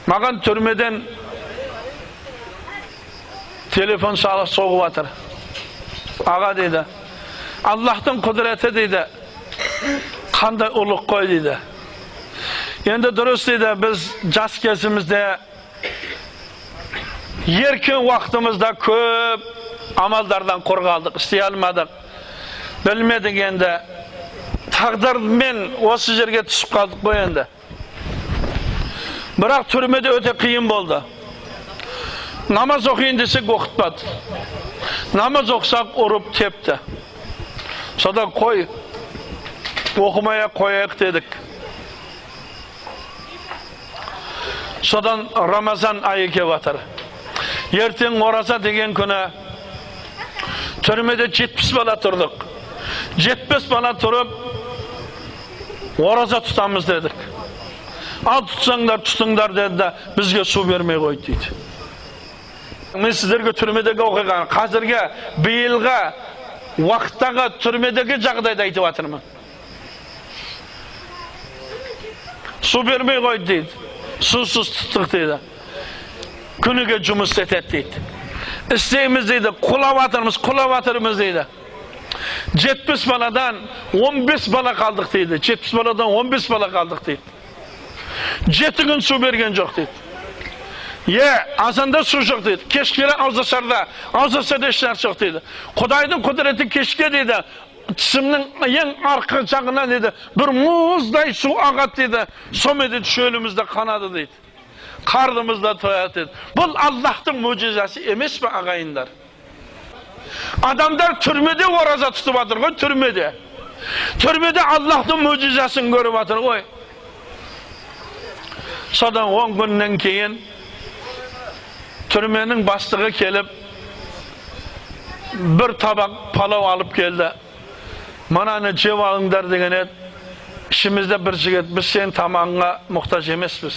Маған түрмеден телефон соғып жатыр. Аға дейді, Аллахтың құдіреті дейді, қандай ұлық қой дейді. Енді дұрыс дейді, біз жас кезімізде, еркін уақытымызда көп амалдардан қорғалдық, істей алмадық, білмедік енді. Тағдырмен осы жерге түсіп қалдық қой енді. Бірақ түрмеде өте қиын болды. Намаз оқиын десек оқытпады. Намаз оқысақ ұрып тепті. Содан қой, оқымай-ақ қояйық дедік. Содан Рамазан айы келіп жатыр. Ертең ораза деген күні түрмеде 70 бала тұрдық. 70 бала тұрып ораза тұтамыз дедік. Ал тұтсаңдар, тұтыңдар деді де, бізге су бермей қойды дейді. Мен сіздерге түрмедегі оқиғаны, қазіргі биылғы уақыттағы түрмедегі жағдайды айтып жатырмын. Су бермей қойды дейді. Сусыз тұттық дейді. Күніге жұмыс етеді дейді. Істейміз дейді, құлап жатырмыз, құлап жатырмыз дейді. 70 баладан 15 бала қалдық дейді. 70 баладан 15 бала қалдық дейді. 7 күн су берген жоқ дейді. Азанда су жоқ дейді. Кешкелі ауызашарда, ауызашарда еш нәрсе жоқ дейді. Құдайдың құдіреті кешке дейді. Тісімнің ең арқы жағынан дейді, бір мұздай су ағады дейді. Сонымен дейді, шөліміз де қанады дейді. Қарнымыз да тояды дейді. Бұл Аллахтың мұжизасы емес пе, ағайындар? Адамдар түрмеде ораза тұтып жатыр ғой, түрмеде. Түрмеде Аллахтың мұжизасын көріп жатыр ғой. Содан 10 күннен кейін түрменің бастығы келіп бір табақ палау алып келді. Мынаны жеп алыңдар деген еді. Ішімізде бір жігіт, біз сен тамағыңа мұқтаж емеспіз.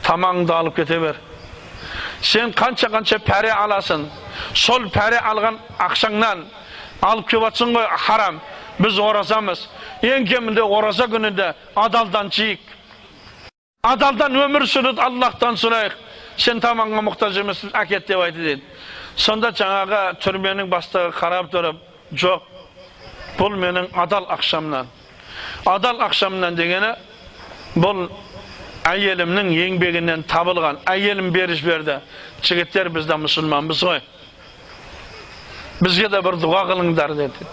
Тамағыңды алып кете бер. Сен қанша-қанша пәре аласың. Сол пәре алған ақшаңнан алып келіп жатсың ғой, харам. Біз оразамыз. Ең кемінде ораза күнінде адалдан жейік. Адалдан өмір сүріп Аллахтан сұрайық. Сен тамағыңа мұқтаж емеспіз, әкет деп айтты дейді. Сонда жаңағы түрменің бастығы қарап тұрып, жоқ, бұл менің адал ақшамнан. Адал ақшамнан дегені, бұл әйелімнің еңбегінен табылған. Әйелім беріп жіберді. Жігіттер, біз де мұсылманбыз ғой. Бізге де бір дұға қылыңдар деді.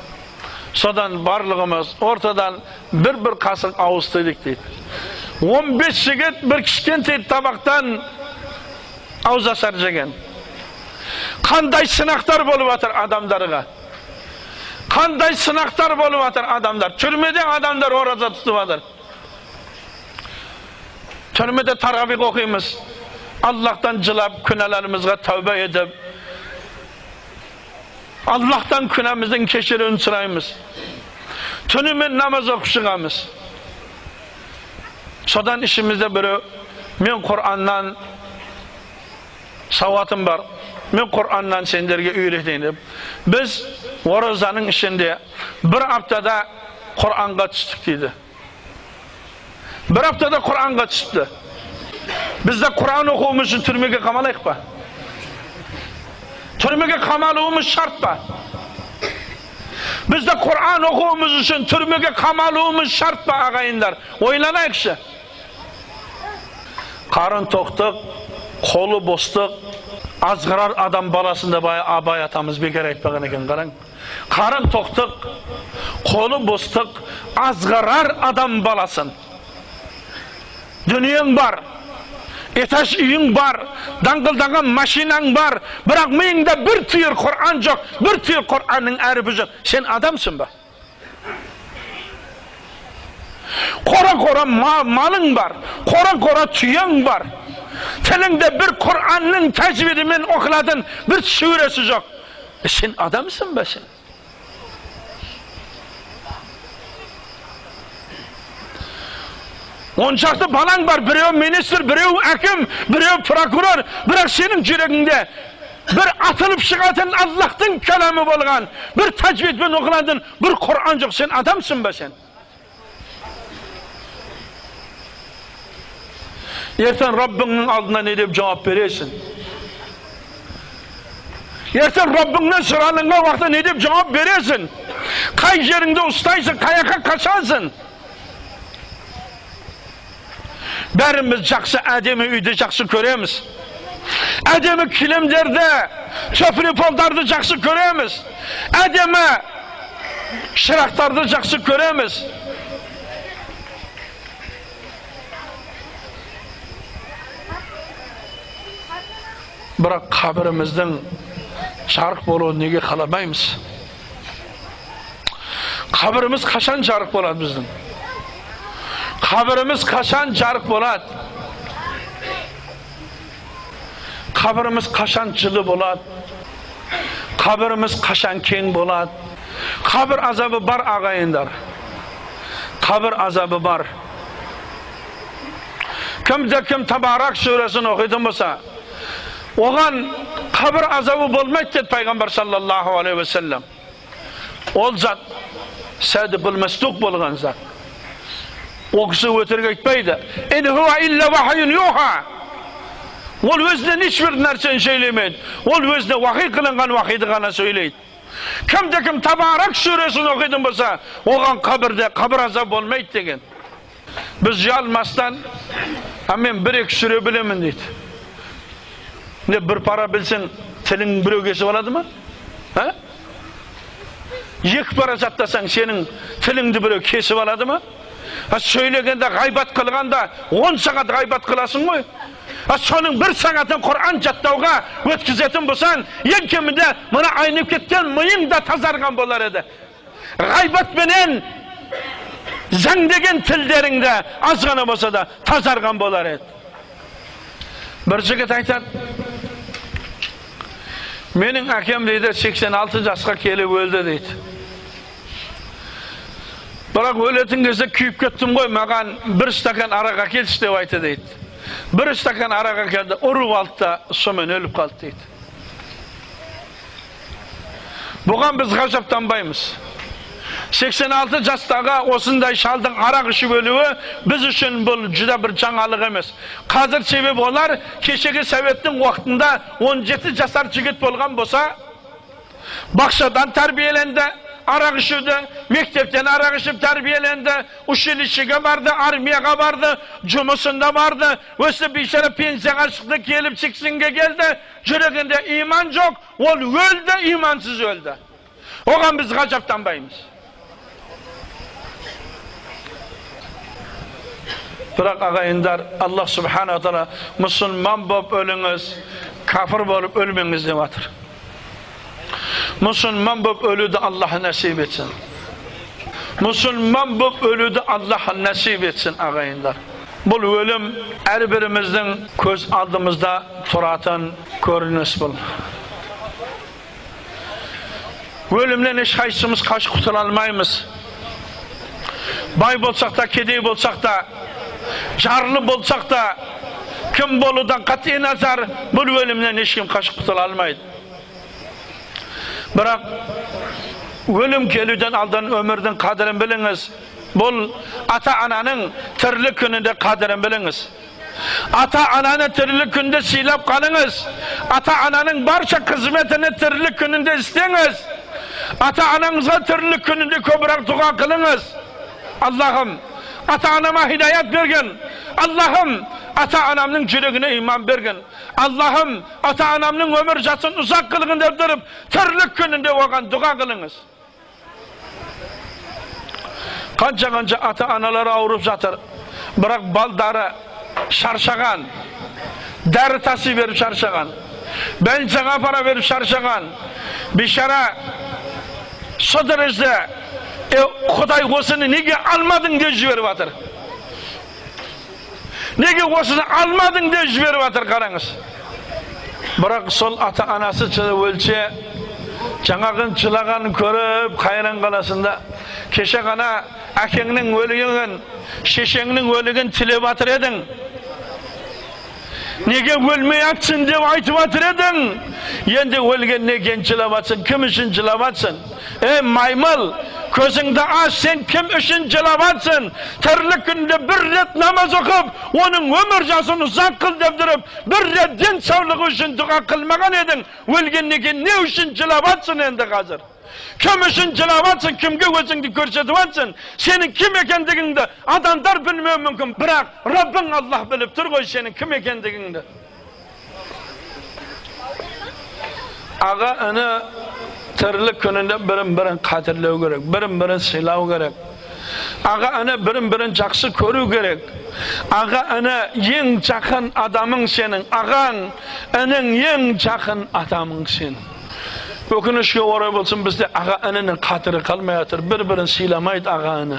Содан барлығымыз ортадан бір-бір қасық ауыз тидік дейді. 15 жігіт бір кішкентай табақтан ауыз ашар жеген. Қандай сынақтар болып жатыр адамдарға? Қандай сынақтар болып жатыр адамдар? Түрмеде адамдар ораза тұтып жатыр. Түрмеде таравих оқимыз. Аллахтан жылап, күнәларымызға тәубе етіп, Аллахтан күнәміздің кешіруін сұраймыз. Түнімен намаз оқып шығамыз. Содан ішімізде біреу, мен Құраннан сауатым бар, мен Құраннан сендерге үйретейін деп. Біз оразаның ішінде бір аптада Құранға түстік дейді. Бір аптада Құранға түсіпті. Біз де Құран оқуымыз үшін түрмеге қамалайық па? Түрмеге қамалуымыз шарт па? Біз де Құран оқуымыз үшін түрмеге қамалуымыз шарт па, ағайындар? Ойланайықшы. Қарын тоқтық, қолы бостық, азғырар адам баласында Абай атамыз бекер айтпаған екен, қараң. Қарын тоқтық, қолы бостық, азғырар адам баласын. Дүниең бар, этаж үйің бар, даңғылдаған машинаң бар, бірақ миыңда бір түйір Құран жоқ, бір түйір Құранның әріпі жоқ. Сен адамсың ба? Қора-қора малың бар, қора-қора түйең бар, тіліңде бір Құранның тәжвидімен оқылатын бір сүресі жоқ. Сен адамсың ба сен? Он шақты балаң бар, біреу министр, біреу әкім, біреу прокурор, бірақ сенің жүрегіңде бір атылып шығатын Аллахтың кәламы болған, бір тәжвидпен оқылатын бір Құран жоқ. Сен адамсың ба сен? Ертең Раббыңның алдына не деп жауап бересің? Ертең Раббыңнан сұралынған уақытта не деп жауап бересің? Қай жеріңді ұстайсың, қай жаққа қашасың? Бәріміз жақсы әдемі үйді жақсы көреміз. Әдемі кілемдерді, төпелі полдарды жақсы көреміз. Әдемі шырақтарды жақсы көреміз. Бірақ қабіріміздің жарық болуын неге қаламаймыз? Қабіріміз қашан жарық болады біздің? Қабіріміз қашан жарық болады? Қабіріміз қашан жылы болады? Қабіріміз қашан кең болады? Қабір азабы бар, ағайындар. Қабір азабы бар. Кімде кім Табарак сүресін оқитын болса, оған қабір азабы болмайды деді пайғамбар саллаллаху алейхи уассалам. Ол зат садиқул масдуқ болған зат. Ол кісі өтірік айтпайды. Ин хуа илля вахйун юха. Ол өзінен ешбір нәрсені сөйлемейді. Ол өзіне вахи қылынған вахиді ғана сөйлейді. Кімде кім Табарак сүресін оқитын болса, оған қабірде қабір азабы болмайды деген. Біз ұялмастан, мен бір-екі сүре білемін дейді. Не бір пара білсең, тілің біреу кесіп алады ма? Екі пара жаттасаң, сенің тіліңді біреу кесіп алады ма? Сөйлегенде, ғайбат қылғанда 10 сағат ғайбат қыласың ғой. Соның бір сағатын Құран жаттауға өткізетін болсаң, ең кемінде мына айнып кеткен миың да тазарған болар еді. Ғайбатпенен зәңдеген тілдеріңді аз ғана болса да тазарған болар еді. Бір жігіт айтады, менің әкем дейді 86 жасқа келіп өлді дейді. Бірақ өлетін кезде күйіп кеттім ғой, маған бір стакан арақ әкелші деп айтты дейді. Бір стакан арақ әкелді, ұрып алды да сонымен өліп қалды дейді. Бұған біз ғажаптанбаймыз. 86 жастағы осындай шалдың арақ ішіп өлуі біз үшін бұл жүдә бір жаңалық емес. Қазір себеп олар кешегі советтің уақытында 17 жасар жігіт болған болса, бақшадан тәрбиеленді, арақ ішуді, мектептен арақ ішіп тәрбиеленді, училищеге барды, армияға барды, жұмысында барды, өсіп бейшара пенсияға шықты, келіп 80-ге келді, жүрегінде иман жоқ, ол өлді, имансыз өлді. Оған біз ғажаптанбаймыз. Бірақ ағайындар, Аллах субхана тағала мұсылман болып өліңіз, кәпір болып өлмеңіз деп жатыр. Мұсылман болып өлуді Аллах нәсіп етсін. Мұсылман болып өлуді Аллах нәсіп етсін, ағайындар. Бұл өлім әрбіріміздің көз алдымызда тұратын көрініс бұл. Өлімнен ешқайсымыз қашып құтыла алмаймыз. Бай болсақ та, кедей болсақ та, жарлы болсақ та, кім болудан қати назар, бұл өлімнен ешкім қашып құтыла алмайды. Бірақ өлім келуден алдын өмірдің қадірін біліңіз. Бұл ата-ананың тірлік күнінде қадірін біліңіз. Ата-ананы тірлік күнде сыйлап қалыңыз. Ата-ананың барша қызметini тірлік күнінде істеңіз. Ата-анаңызға тірлік күнінде көбірек дұға қылыңыз. Allah'ım, ата-анама hidayet bergin. Allah'ım, ата-анамның жүрегіне иман bergin. Allah'ım, ата-анамның өмір жасын ұзақ қылғын деп тұрып, тірлік күнінде оған дұға қылыңыз. Қанша-қанша ата-аналары ауырып жатыр, бірақ балдары шаршаған, дәрі таси беріп шаршаған, больницаға апара беріп шаршаған, бейшара со дәрежеде Құдай осыны неге алмадың деп жіберіп жатыр. Неге осыны алмадың деп жіберіп жатыр, қараңыз. Бірақ сол ата-анасы өлсе, жаңағын жылағанын көріп, қайран қаласында, кеше ғана әкеңнің өлігін, шешеңнің өлігін тілеп жатыр едің. Неге өлмей атсың деп айтып жатыр едің. Енді өлгеннен кейін жылап атсың, кім үшін жылап атсың? Ей маймыл, Көзіңді аш, сен кім үшін жылап жатсың? Тірлік күнде бір рет намаз оқып, оның өмір жасын ұзақ қыл деп тұрып, бір рет денсаулығы үшін дұға қылмаған едің. Өлгеннен кейін не үшін жылап жатсың енді қазір? Кім үшін жылап жатсың, кімге өзіңді көрсетіп жатсың? Сенің кім екендігіңді адамдар білмеуі мүмкін, бірақ Раббың Аллах біліп тұр ғой сенің кім екендігіңді. Аға іні тірлік күнінде бірін-бірін қадірлеу керек, бірін-бірін сыйлау керек. Аға іні бірін-бірін жақсы көру керек. Аға іні ең жақын адамың сенің, ағаң інің ең жақын адамың сенің. Өкінішке орай болсын, бізде аға інінің қадірі қалмай жатыр. Бір-бірін сыйламайды аға іні.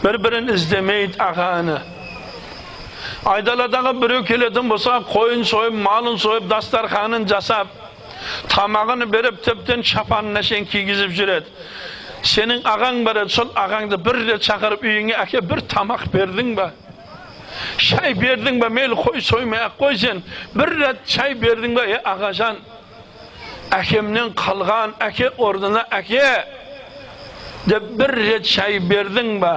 Бір-бірін іздемейді аға іні. Айдаладағы біреу келетін болса, қойын сойып, малын сойып, дастарханын жасап, тамағын беріп, тіптен шапанына шейін кигізіп жүреді. Сенің ағаң бар еді, сол ағаңды бір рет шақырып үйіңе, әке, бір тамақ бердің ба? Шай бердің ба? Мейлі қой соймай ақ қой сен. Бір рет шай бердің ба? Е, ағажан, әкемнен қалған әке орнына әке деп бір рет шай бердің ба?